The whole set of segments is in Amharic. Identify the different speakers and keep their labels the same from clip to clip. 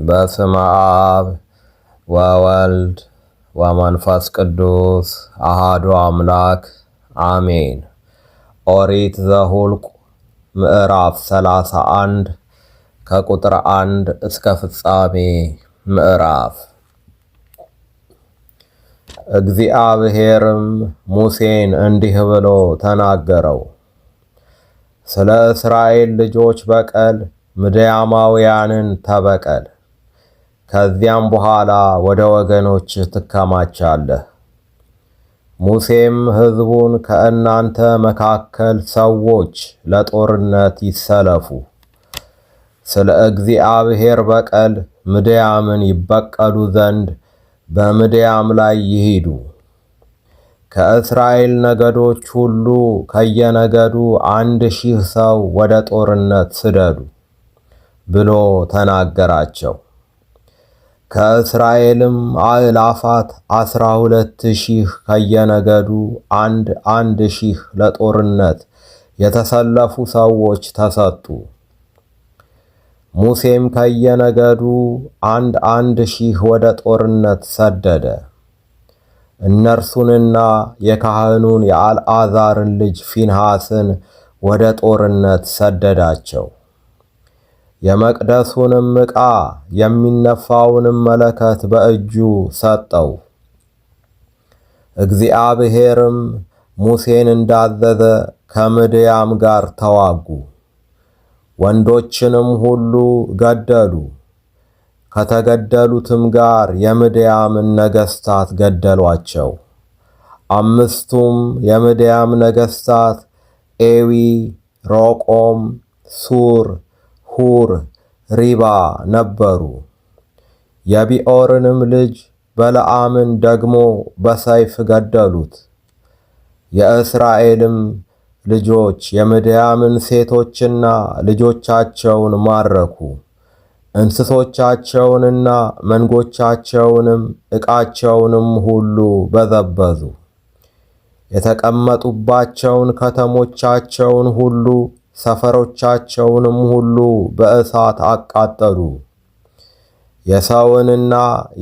Speaker 1: በስመ አብ ወወልድ ወመንፈስ ቅዱስ አሃዱ አምላክ አሜን። ኦሪት ዘኍልቍ ምዕራፍ 31 ከቁጥር 1 እስከ ፍጻሜ ምዕራፍ። እግዚአብሔርም ሙሴን እንዲህ ብሎ ተናገረው። ስለ እስራኤል ልጆች በቀል ምድያማውያንን ተበቀል። ከዚያም በኋላ ወደ ወገኖችህ ትከማቻለህ። ሙሴም ሕዝቡን ከእናንተ መካከል ሰዎች ለጦርነት ይሰለፉ፣ ስለ እግዚአብሔር በቀል ምድያምን ይበቀሉ ዘንድ በምድያም ላይ ይሂዱ። ከእስራኤል ነገዶች ሁሉ ከየነገዱ 1000 ሰው ወደ ጦርነት ስደዱ ብሎ ተናገራቸው። ከእስራኤልም አእላፋት 12,000 ከየነገዱ አንድ አንድ ሺህ ለጦርነት የተሰለፉ ሰዎች ተሰጡ። ሙሴም ከየነገዱ አንድ አንድ ሺህ ወደ ጦርነት ሰደደ። እነርሱንና የካህኑን የአልዓዛርን ልጅ ፊንሐስን ወደ ጦርነት ሰደዳቸው። የመቅደሱንም ዕቃ የሚነፋውንም መለከት በእጁ ሰጠው። እግዚአብሔርም ሙሴን እንዳዘዘ ከምድያም ጋር ተዋጉ። ወንዶችንም ሁሉ ገደሉ። ከተገደሉትም ጋር የምድያምን ነገሥታት ገደሏቸው። አምስቱም የምድያም ነገሥታት ኤዊ፣ ሮቆም፣ ሱር፣ ሁር፣ ሪባ ነበሩ። የቢዖርንም ልጅ በለዓምን ደግሞ በሰይፍ ገደሉት። የእስራኤልም ልጆች የምድያምን ሴቶችና ልጆቻቸውን ማረኩ። እንስሶቻቸውንና መንጎቻቸውንም ዕቃቸውንም ሁሉ በዘበዙ። የተቀመጡባቸውን ከተሞቻቸውን ሁሉ ሰፈሮቻቸውንም ሁሉ በእሳት አቃጠሉ። የሰውንና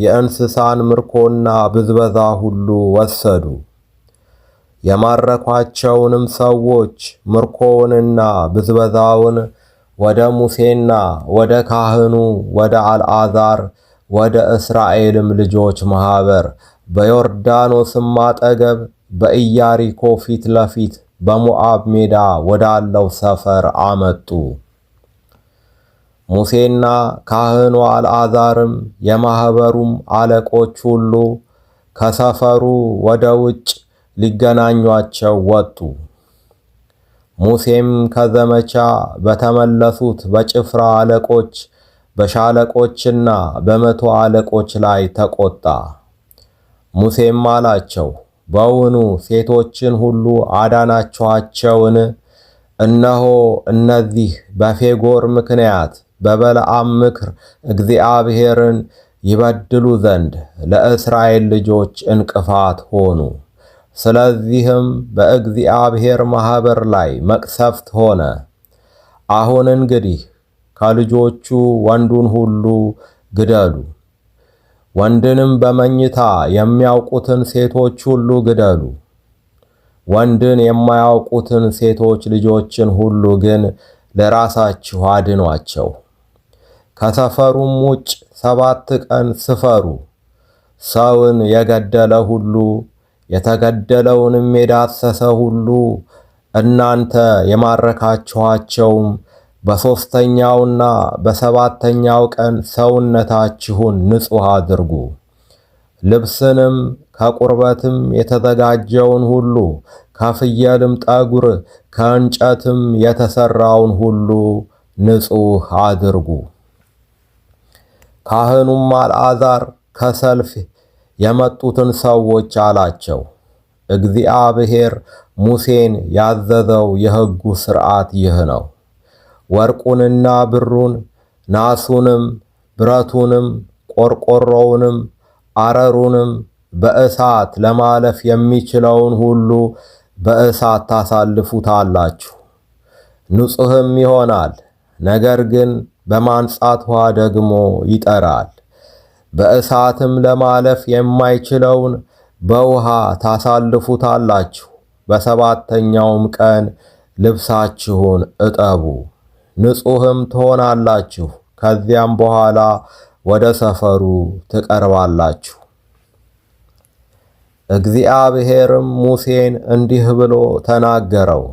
Speaker 1: የእንስሳን ምርኮና ብዝበዛ ሁሉ ወሰዱ። የማረኳቸውንም ሰዎች ምርኮውንና ብዝበዛውን ወደ ሙሴና ወደ ካህኑ ወደ አልዓዛር ወደ እስራኤልም ልጆች ማኅበር በዮርዳኖስም አጠገብ በኢያሪኮ ፊት ለፊት በሞዓብ ሜዳ ወዳለው ሰፈር አመጡ። ሙሴና ካህኑ አልዓዛርም የማኅበሩም አለቆች ሁሉ ከሰፈሩ ወደ ውጭ ሊገናኟቸው ወጡ። ሙሴም ከዘመቻ በተመለሱት በጭፍራ አለቆች በሻለቆችና በመቶ አለቆች ላይ ተቆጣ። ሙሴም አላቸው፣ በውኑ ሴቶችን ሁሉ አዳናችኋቸውን? እነሆ እነዚህ በፌጎር ምክንያት በበለዓም ምክር እግዚአብሔርን ይበድሉ ዘንድ ለእስራኤል ልጆች እንቅፋት ሆኑ። ስለዚህም በእግዚአብሔር ማኅበር ላይ መቅሰፍት ሆነ። አሁን እንግዲህ ከልጆቹ ወንዱን ሁሉ ግደሉ፣ ወንድንም በመኝታ የሚያውቁትን ሴቶች ሁሉ ግደሉ። ወንድን የማያውቁትን ሴቶች ልጆችን ሁሉ ግን ለራሳችሁ አድኗቸው። ከሰፈሩም ውጭ 7 ቀን ስፈሩ። ሰውን የገደለ ሁሉ የተገደለውንም የዳሰሰ ሁሉ እናንተ የማረካችኋቸውም በሦስተኛውና በሰባተኛው ቀን ሰውነታችሁን ንጹሕ አድርጉ። ልብስንም ከቁርበትም የተዘጋጀውን ሁሉ ከፍየልም ጠጉር ከእንጨትም የተሠራውን ሁሉ ንጹሕ አድርጉ። ካህኑም አልዓዛር ከሰልፍ የመጡትን ሰዎች አላቸው፣ እግዚአብሔር ሙሴን ያዘዘው የሕጉ ሥርዓት ይህ ነው። ወርቁንና ብሩን ናሱንም ብረቱንም ቆርቆሮውንም አረሩንም በእሳት ለማለፍ የሚችለውን ሁሉ በእሳት ታሳልፉታላችሁ፣ ንጹሕም ይሆናል። ነገር ግን በማንጻት ውኃ ደግሞ ይጠራል። በእሳትም ለማለፍ የማይችለውን በውሃ ታሳልፉታላችሁ። በሰባተኛውም ቀን ልብሳችሁን እጠቡ፣ ንጹሕም ትሆናላችሁ። ከዚያም በኋላ ወደ ሰፈሩ ትቀርባላችሁ። እግዚአብሔርም ሙሴን እንዲህ ብሎ ተናገረው።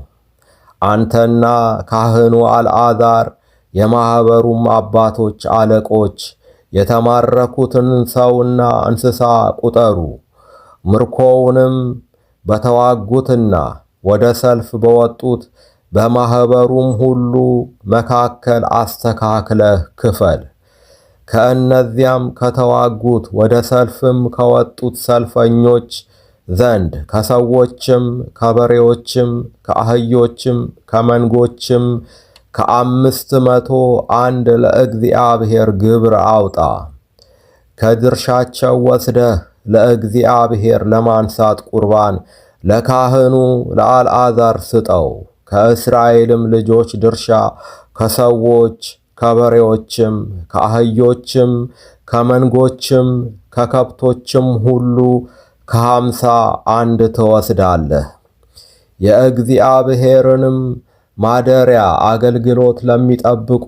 Speaker 1: አንተና ካህኑ አልዓዛር የማኅበሩም አባቶች አለቆች የተማረኩትን ሰውና እንስሳ ቁጠሩ። ምርኮውንም በተዋጉትና ወደ ሰልፍ በወጡት በማኅበሩም ሁሉ መካከል አስተካክለህ ክፈል። ከእነዚያም ከተዋጉት ወደ ሰልፍም ከወጡት ሰልፈኞች ዘንድ ከሰዎችም ከበሬዎችም ከአህዮችም ከመንጎችም ከ501 ለእግዚአብሔር ግብር አውጣ። ከድርሻቸው ወስደህ ለእግዚአብሔር ለማንሳት ቁርባን ለካህኑ ለአልዓዛር ስጠው። ከእስራኤልም ልጆች ድርሻ ከሰዎች ከበሬዎችም ከአህዮችም ከመንጎችም ከከብቶችም ሁሉ ከ51 ትወስዳለህ። የእግዚአብሔርንም ማደሪያ አገልግሎት ለሚጠብቁ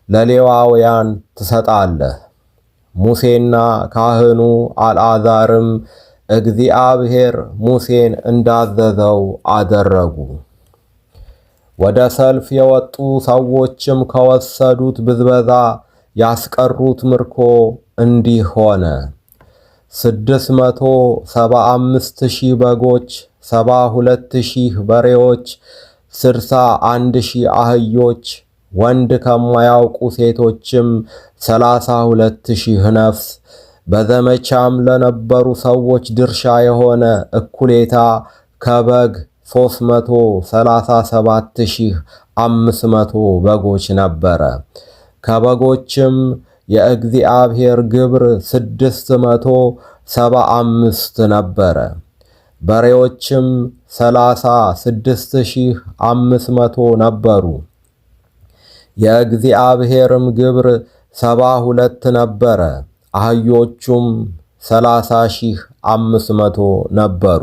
Speaker 1: ለሌዋውያን ትሰጣለህ። ሙሴና ካህኑ አልዓዛርም እግዚአብሔር ሙሴን እንዳዘዘው አደረጉ። ወደ ሰልፍ የወጡ ሰዎችም ከወሰዱት ብዝበዛ ያስቀሩት ምርኮ እንዲህ ሆነ። 675,000 በጎች፣ 72,000 በሬዎች፣ 61,000 አህዮች፣ ወንድ ከማያውቁ ሴቶችም 32,000 ነፍስ። በዘመቻም ለነበሩ ሰዎች ድርሻ የሆነ እኩሌታ ከበግ 337,500 በጎች ነበረ። ከበጎችም የእግዚአብሔር ግብር 675 ነበረ። በሬዎችም 36,500 ነበሩ። የእግዚአብሔርም ግብር 72 ነበረ። አህዮቹም 30,500 ነበሩ።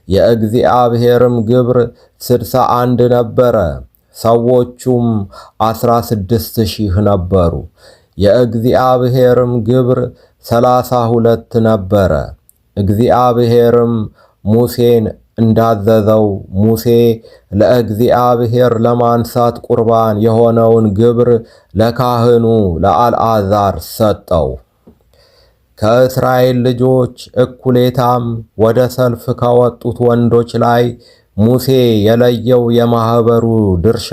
Speaker 1: የእግዚአብሔርም ግብር 61 ነበረ። ሰዎቹም 16,000 ነበሩ። የእግዚአብሔርም ግብር 32 ነበረ። እግዚአብሔርም ሙሴን እንዳዘዘው ሙሴ ለእግዚአብሔር ለማንሳት ቁርባን የሆነውን ግብር ለካህኑ ለአልዓዛር ሰጠው። ከእስራኤል ልጆች እኩሌታም ወደ ሰልፍ ከወጡት ወንዶች ላይ ሙሴ የለየው የማኅበሩ ድርሻ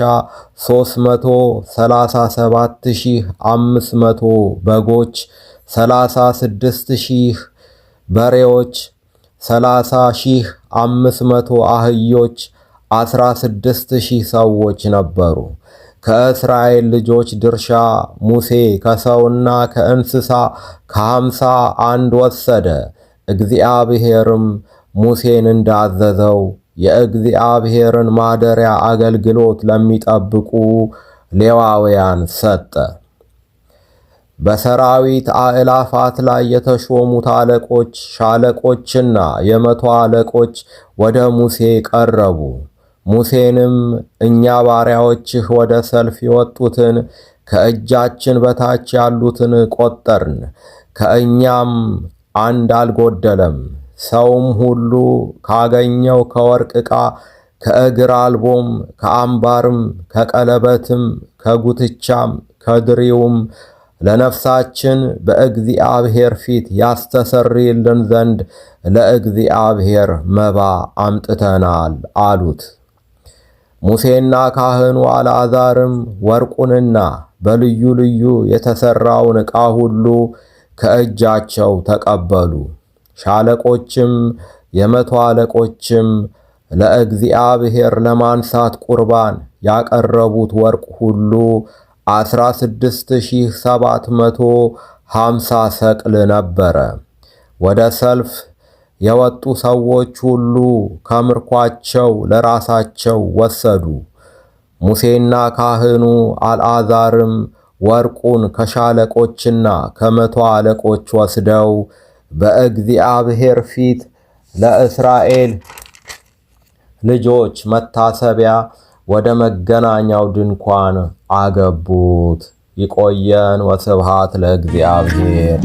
Speaker 1: 337,500 በጎች፣ 36,000 በሬዎች፣ 30,500 አህዮች፣ 16,000 ሰዎች ነበሩ። ከእስራኤል ልጆች ድርሻ ሙሴ ከሰውና ከእንስሳ ከ51 ወሰደ። እግዚአብሔርም ሙሴን እንዳዘዘው የእግዚአብሔርን ማደሪያ አገልግሎት ለሚጠብቁ ሌዋውያን ሰጠ። በሰራዊት አእላፋት ላይ የተሾሙት አለቆች፣ ሻለቆችና የመቶ አለቆች ወደ ሙሴ ቀረቡ። ሙሴንም እኛ ባሪያዎችህ ወደ ሰልፍ የወጡትን ከእጃችን በታች ያሉትን ቆጠርን፣ ከእኛም አንድ አልጎደለም። ሰውም ሁሉ ካገኘው ከወርቅ ዕቃ ከእግር አልቦም ከአምባርም ከቀለበትም ከጉትቻም ከድሪውም ለነፍሳችን በእግዚአብሔር ፊት ያስተሰርይልን ዘንድ ለእግዚአብሔር መባ አምጥተናል አሉት። ሙሴና ካህኑ አልዓዛርም ወርቁንና በልዩ ልዩ የተሠራውን ዕቃ ሁሉ ከእጃቸው ተቀበሉ። ሻለቆችም የመቶ አለቆችም ለእግዚአብሔር ለማንሳት ቁርባን ያቀረቡት ወርቅ ሁሉ 16,750 ሰቅል ነበረ። ወደ ሰልፍ የወጡ ሰዎች ሁሉ ከምርኳቸው ለራሳቸው ወሰዱ። ሙሴና ካህኑ አልዓዛርም ወርቁን ከሻለቆችና ከመቶ አለቆች ወስደው በእግዚአብሔር ፊት ለእስራኤል ልጆች መታሰቢያ ወደ መገናኛው ድንኳን አገቡት። ይቆየን። ወስብሐት ለእግዚአብሔር።